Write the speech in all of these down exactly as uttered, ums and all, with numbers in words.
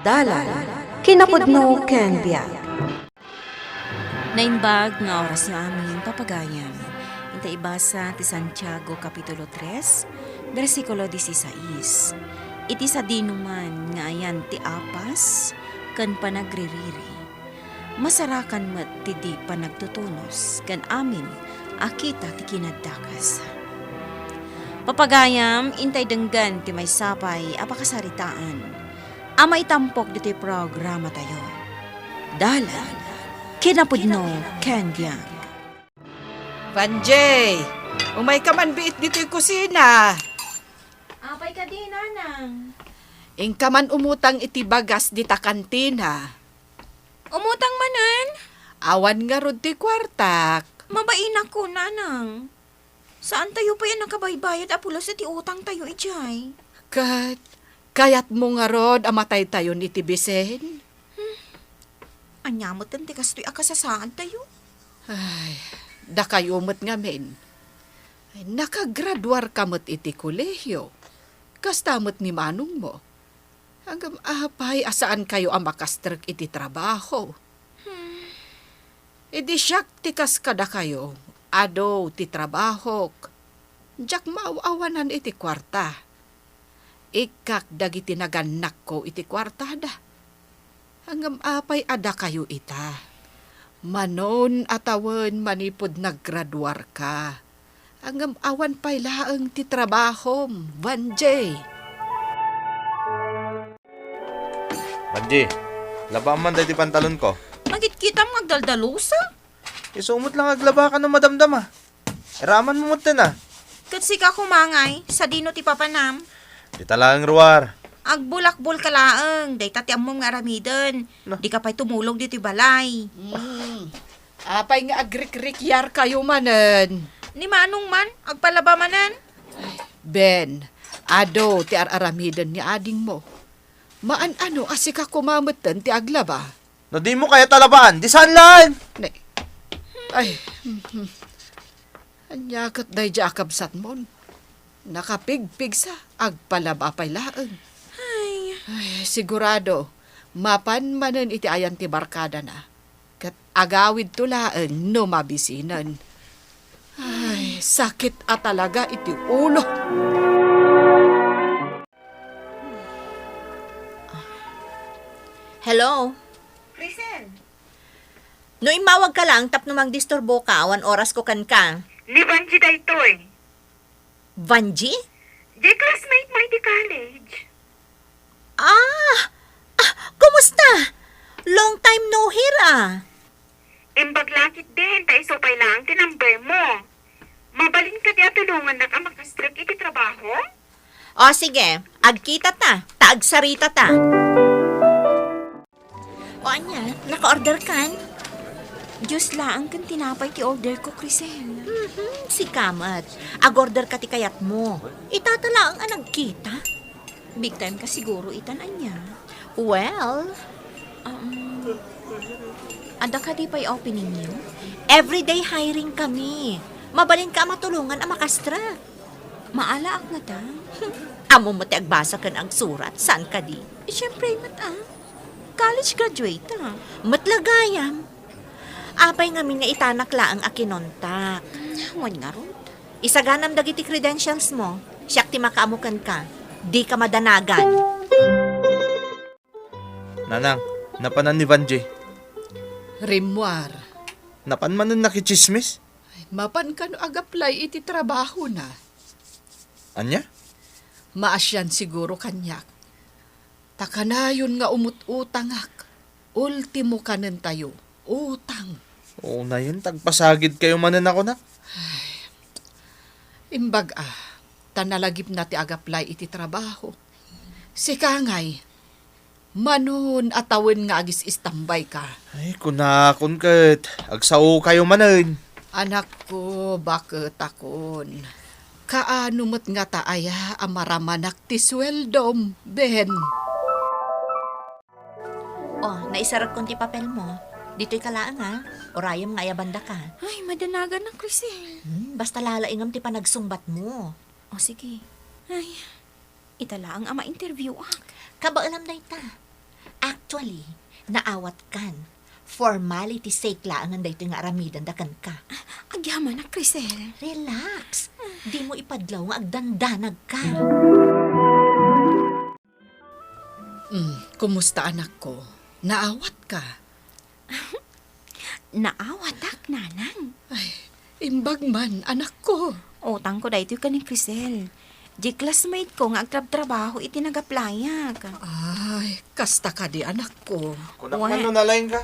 Dalan, kinapudno ken biag. Naimbag nga orasyo amin, papagayam. Inta ibasa ti Santiago Kapitulo tres, bersikulo dieciséis. Iti sadinoman nga ayan ti apas ken panagririri, masarakan met ti di panagtutunos ken amin a kita ti kinadakes. Papagayam, intay denggen ti maysa pay a pakasaritaan a maitampok ditoy programatayo. Dalan, kinapudno ken biag. Vanjie, umayka man biit ditoy kusina. Apay kadi, Nanang? Inka man umutang iti bagas dita kantina. Umutang manen? Awan ngarud ti kuartak. Mabainakon, Nanang. Saantayo pay a nakabaybayad a pulos iti utangtayo idiay. Ket kayatmo ngarud a mataytayon iti bisin? Hmm. Ania met ti kastoy a kasasaadtayo? Ay, dakayo met ngamin. Ay, nakagraduarka met iti kolehio. Kasta met ni manongmo. Ngem apay a saankayo a makastrek iti trabaho? Hmm. Idi siak ti kas kadakayo, adu ti trabahok. Diak maaw-awanan iti kuarta. Ikkak dagiti nagannakko iti kuartada. Ngem apay a dakayo ita? Manon a tawen manipud naggraduarka. Ngem awan pay laeng ti trabahom, Vanjie. Vanjie, labaam man daydi pantalonko. Makitkitam nga agdaldalusa? Isu met lang aglaba kano madamdama. Iramanmo metten a. Ket sika koma ngay, sadino ti papanam? Dita laeng ruar. Agbulakbol ka laeng, dayta ti ammom nga aramiden. No. Dika pay tumulong ditoy balay. Hmm. Apay nga agrikrikyarkayo manen? Ni manong man, agpalaba manen. Ay, Ben, adu ti ar-aramiden ni adingmo. Maan-ano a sika koma metten ti aglaba? No dimo kayat a labaan, di saan laeng! Ne. Ay, mhm. Ania ket daydiay a kabsatmon? Nakapigpigsa, agpalaba pay laeng. Ay. Ay, sigurado, mapan manen iti ayan ti barkadana. Ket agawidto laeng no mabisinen. Ay, sakit a talaga iti ulo. Hello? Crisel. No immawag ka lang tapno mangdisturbo ka, awan oras ko kenka. Ni Vanjie daytoy. Vanjie? Di classmate mo iti college. Ah! Ah, kumusta? Long time no hear, ah. Imbag la ketdin, ta isu pay laeng ti number mo. Mabalin kadi a tulongannak a makastrek iti trabaho? O, sige. Agkita ta, ta agsarita ta. O, ania, naka-order kan? Juice laeng ken tinapay ti order ko, Crisel. Mhm, sika met. Ag-order ka ti kayatmo. Itata laeng a nagkita. Big time ka siguro itan, ania? Well, um, adda kadi pay opening niyo? Everyday hiring kami. Mabalin ka a matulongan a makastrek. Maalaak ngata. Ammom met ti agbasa ken agsurat, saan kadi? Eh, siyempre met, ah. College graduate, ah. Met la gayam. Apay ngamin nga itanak laeng a kinontak? Hmm, wen ngarud. Isaganam dagiti credentials mo. Siak ti makaammo kenka. Dika madanagan. Nanang, napanan ni Vanjie? Rimmuar. Napan manen nakitsismis? Ay, mapan kano ag-apply iti trabahona? Ania? Maasian siguro kaniak. Ta kanayon nga umut-utangak. Ultimo kanentayo, utang. Unayen, ta agpasagidkayo manen a kunak. Ay, imbag a, ta nalagipna ti ag-apply iti trabaho. Sika ngay, manon a tawen nga agis-istambay ka? Ay, kunakon ket, agsaokayo manen. Anakko, baketakon. Kaano met ngata aya a maramanak ti sueldom, Ben? O, naisarakon ti papelmo. Ditoy ka laeng, ha? Urayem nga ayabanda ka. Ay, madanagan na, Crisel. Hmm, basta lalaingam ti panagsungbatmo. O, sige. Ay, ita laeng a ma-interview ak. Kabaelam dayta. Actually, naawatkan. Formality sake laengen daytoy nga aramidenda kenka. Agyamanak, Crisel. Relax. Dimo ipadlaw nga agdandanagka. Mm, kumusta, anakko? Naawatka? Naawatak, nanang. Ay, imbag man, anakko. Utangko daytoy ken ni Crisel. Di classmate ko nga agtrabtrabaho iti nagaplayak. Ay, kasta kadi, anakko. Kunak Wa- man no nalaingka.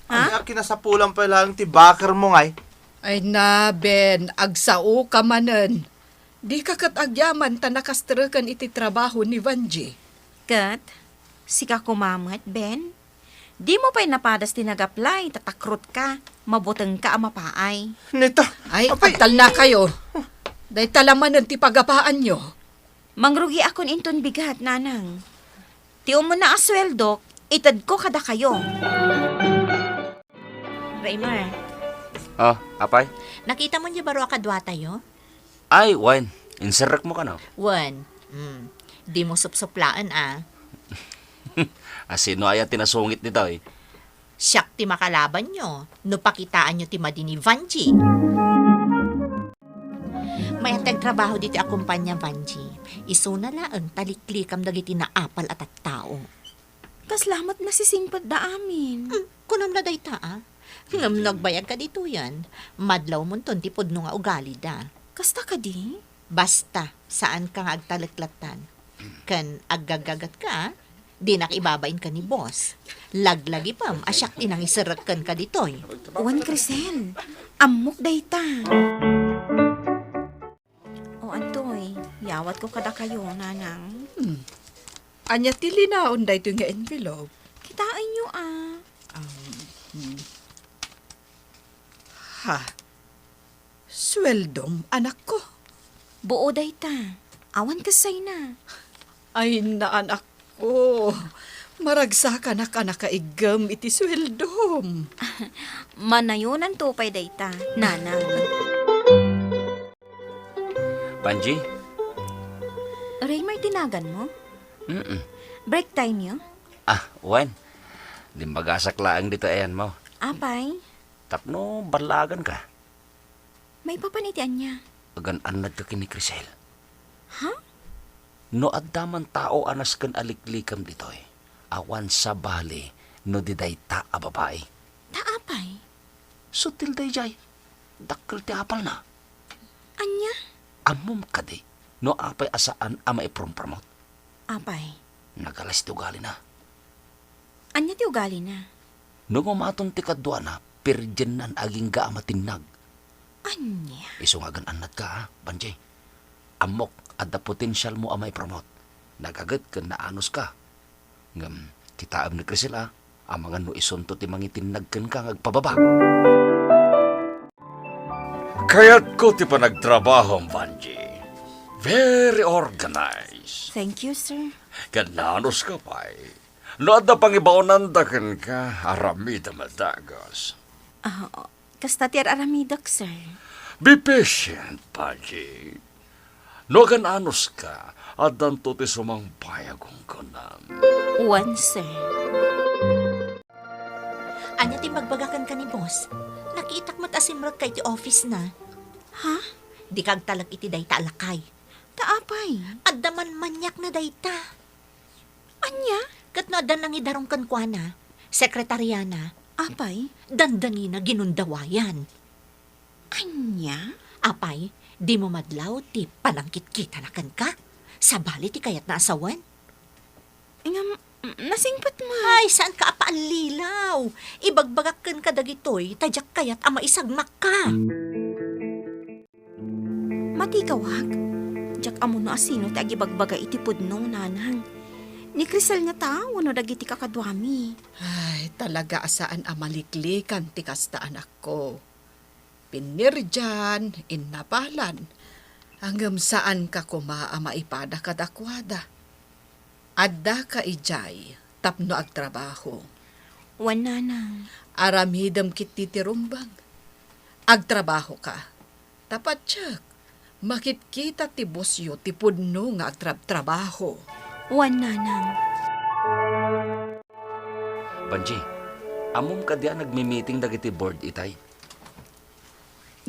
Ha? Ania a kinasapulan pay laeng ti bakermo ngay? Ay na, Ben, agsaoka manen. Dika ket agyaman ta nakastreken iti trabaho ni Vanji. Ket, sika koma met, Ben? Dimo pay napadas ti nag-apply, ta takrotka, mabutengka a mapaay. Neta, Ay, apay, agtalnakayo. Dayta la manen ti pagapaanyo. Mangrugiakon inton bigat, nanang. Ti umuna a sueldok, itedko kadakayo. Raymer. Oh, apay? Nakitamo ni baro a kaduatayo? Ay, wen. Inserrekmo kano? Wen. Mm. Dimo supsuplaen, a. A, sino aya ti nasungit ditoy? Siak ti makalabanyo, no pakitaanyo ti madi ni Vanji. Mayat ti agtrabaho ditoy a kumpania, Vanji. Isuna laeng ta liklikam dagiti naapal a tattao. Kasla met nasisingpetda amin. Hmm, kunam la dayta, a. Ngem no agbayagka ditoyen, madlawmonton ti pudno nga ugalida. Kasta kadi? Basta, saanka nga agtaleklattan. Ken aggaggagatka, a. Dinak ibabain ken ni boss. Laglagipem a siak ti nangiserrek kenka ditoy. Wen, Crisel. Ammok dayta. O, antoy, yawatko kadakayo, nanang. Hmm. Ania ti linaon daytoy nga envelope? Kitaenyo, a. Um, hmm. Ha? Sueldom, anakko? Buo dayta. Awan kasayna. Ay, na, anakko. Maragsakanak a nakaiggem iti sueldom. Manayonanto pay dayta, nanang. Vanji? Raymer ti naganmo? Mm-mm. Break time yo? Ah, wen. Dimmagasak laeng ditoy ayanmo. Apay? Tapno ballaganka. Maipapan iti ania? Agan-annadka ken ni Crisel. Ha? No adda man tao a nasken a liklikam ditoy, awan sabali no di dayta a babai. Ta apay? Sutil daydiay. Dakkel ti apalna. Ania? Ammom kadi no apay a saan a maiprompromot? Apay? Nagalas ti ugalina. Ania ti ugalina? No gumaton ti kaduana, pirdiennan agingga a matinnag. Ania? Isu nga agan-annadka, a, Vanji. Ammok, adda potensialmo a maipromot. Nagaget ken naanuska. Ngem, kitaem ni Crisel, a, amangan no isunto ti mangitinnag kenka nga agpababa. Kayatko ti panagtrabahom, Vanji. Very organized. Thank you, sir. Ket naanuska pay. No adda pangibaonanda kenka, aramidem a dagus. Ah, kasta ti ar-aramidek, sir. Be patient, Vanji. No agan-anuska, addanto ti sumangpay a gunggonem. Wen, sir. Ania ti imbagbaga kenka ni boss? Nakitak met a simrekka iti office-na. Ha? Dika agtalek iti dayta a lakay. Ta apay? Adda manmaniakna dayta. Ania? Ket no adda nangidarum kenkuana, sekretariana, apay, dandanina ginundawayan. Ania? Apay, dimo madlaw ti panangkitkitana kenka? Sabali ti kayatna a sawen? Ngem, nasingpet met. Ay, saanka a paallilaw. Ibagbagak kenka dagitoy, ta diak kayat a maisagmakka. Matigawak, diak ammo no asino ti agibagbaga iti pudno, nanang. Ni Crisel ngata wenno dagiti kakaduami? Ay, talaga a saan a maliklikan ti kasta, anakko. Pinnirdian, innapalan, ngem saanka koma a maipada kadakuada. Addaka idiay tapno agtrabaho. Wen, nanang. Aramidem ketdi ti rumbeng. Agtrabahoka. Ta patiek, makitkita ti bossyo ti pudno nga agtrabtrabaho. Wen, nanang. Panji, ammom kadi a nagmi-meeting dagiti board itay?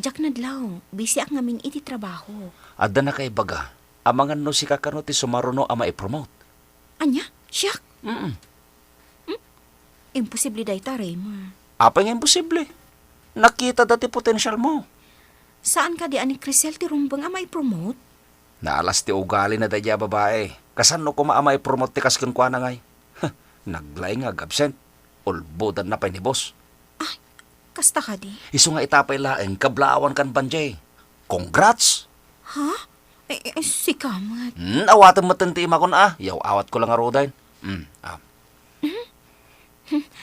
Diak nadlaw, busy-ak ngamin iti trabaho. Adda nakaibaga, amangan no sika kano ti sumaruno a maipromote. Ania? Siak? Mm. Imposible dayta, Raymer. Apay nga imposible? Nakitada ti potential mo. Saan kadi a ni Crisel ti rumbeng a maipromote? Naalas ti ugali na daydiay a babai. Kasano koma a maipromote ti kas kenkuana ngay? Naglaing nga ag-absent. Ulbodanna pay ni boss. Ay, kasta kadi? Isu nga ita pay laeng kablaawan kan Banjay. Congrats! Ha? Eh, eh, sika met. Hmm, awatem metten ti imakon a. Yaw-awatko la ngaruden. Hmm, ah.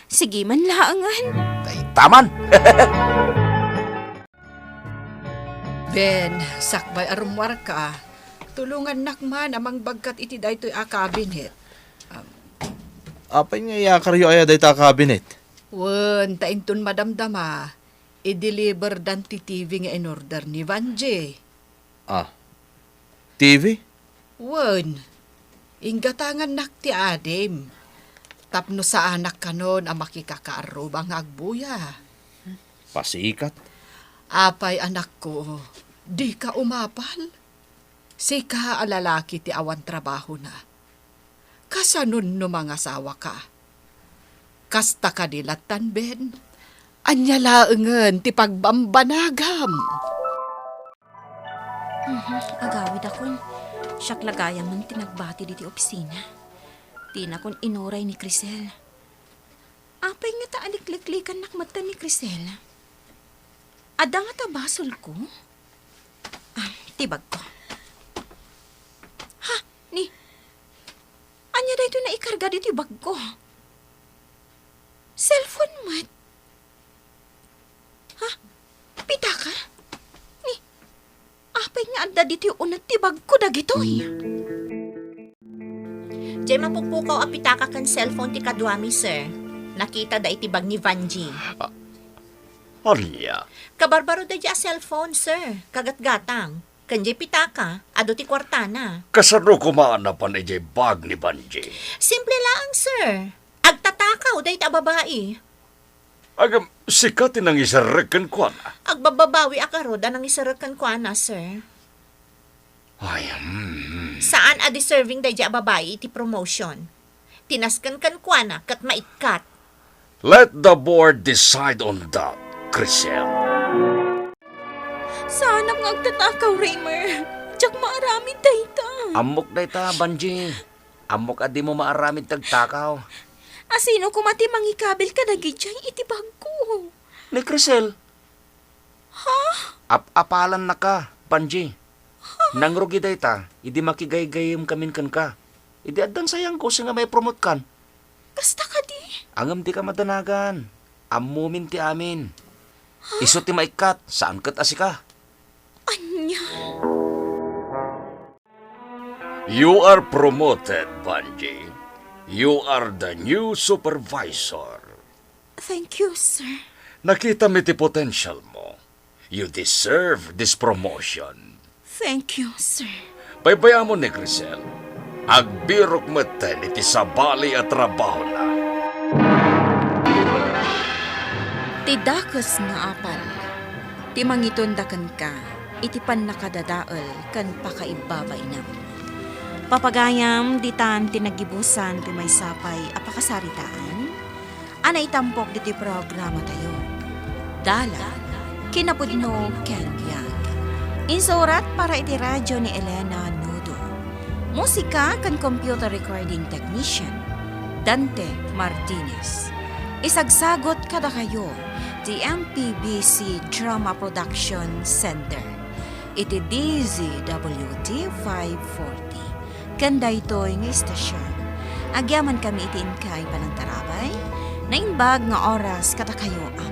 Sige man laengen. Dayta man. Ben, sakbay a rummuarka, tulongannak man a mangbagkat iti daytoy a cabinet. Apay nga iyakaryo aya dayta a cabinet? Wen, ta inton madamdama, i-deliverdan ti T V nga in-order ni Vanjie. Ah, T V? Wen, inggatangannak ti adim. Tapno saanak kanon a makikakaarruba nga agbuya. Pasikat. Apay, anakko, dika umapal? Sika a lalaki ti awan trabahona. Kasanon no mangasawaka? Kasta kadi lattan, Ben? Ania laengen ti pagbambanagam? Mhm, agawidakon. Siak la gayam ti nagbati ditoy opisina. Dinakon inuray ni Crisel. Apay ngata a likliklikannak metten ni Crisel? Adda ngata basolko? Ah, ti bagko. Ha? Ni, ania daytoy naikarga ditoy bagko? Cellphone met. Ha? Pitaka? Ni, apay nga adda ditoy uneg ti bagko dagitoy? Diay mapukpukaw a pitaka ken cellphone ti kaduami, sir. Nakitada iti bag ni Vanjie. Ah, ania? Kabarbaro daydiay a cellphone, sir. Kagatgatang. Ken diay pitaka, adu ti kuartana. Kasano koma a napan idiay bag ni Vanjie? Simple laeng, sir. Agtatakaw dayta a babai. Agam, sika ti nangiserrek kenkuana? Agbababawiak ngarud a nangiserrek kenkuana, sir. Ay, hmm. Saan a deserving daydiay a babai iti promotion. Ti nasken kenkuana ket maikkat. Let the board decide on that, Crisel. Saanak nga agtatakaw, Raymer. Diak maaramid dayta. Ammok dayta, Vanjie. Ammok a dimo maaramid ti agtakaw. A sino koma ti mangikabil kadagidiay iti bagko? Ni Crisel. Ha? Ap-apalannaka, Vanjie. Nangrugi dayta, idi makigaygayemkamin kenka. Idi addan sayangko, singa maipromotkan. Kasta kadi? Ngem dika madanagan. Ammomin ti amin. Isu ti maikkat, saan ket a sika. Ania? You are promoted, Vanjie. You are the new supervisor. Thank you, sir. Nakitami ti potential mo. You deserve this promotion. Thank you, sir. Baybay-amon ni Crisel. Agbirok metten iti sabali a trabahona. Ti dakes nga apal, ti mangitonda kenka iti pannakadadael ken pakaibabainam. Papagayam, ditan ti naggibusan ti maysa pay a pakasaritaan. A naitampok ditoy programatayo. Dalan, kinapudno ken biag. Insurat para iti radyo ni Elena Nudo. Musika ken computer recording technician, Dante Martinez. Isagsagot kadakayo ti M P B C Drama Production Center iti D Z W T five forty. Ken daytoy nga istasyon, agyamankami iti inkay panangtarabay, naimbag nga oras kadakayo a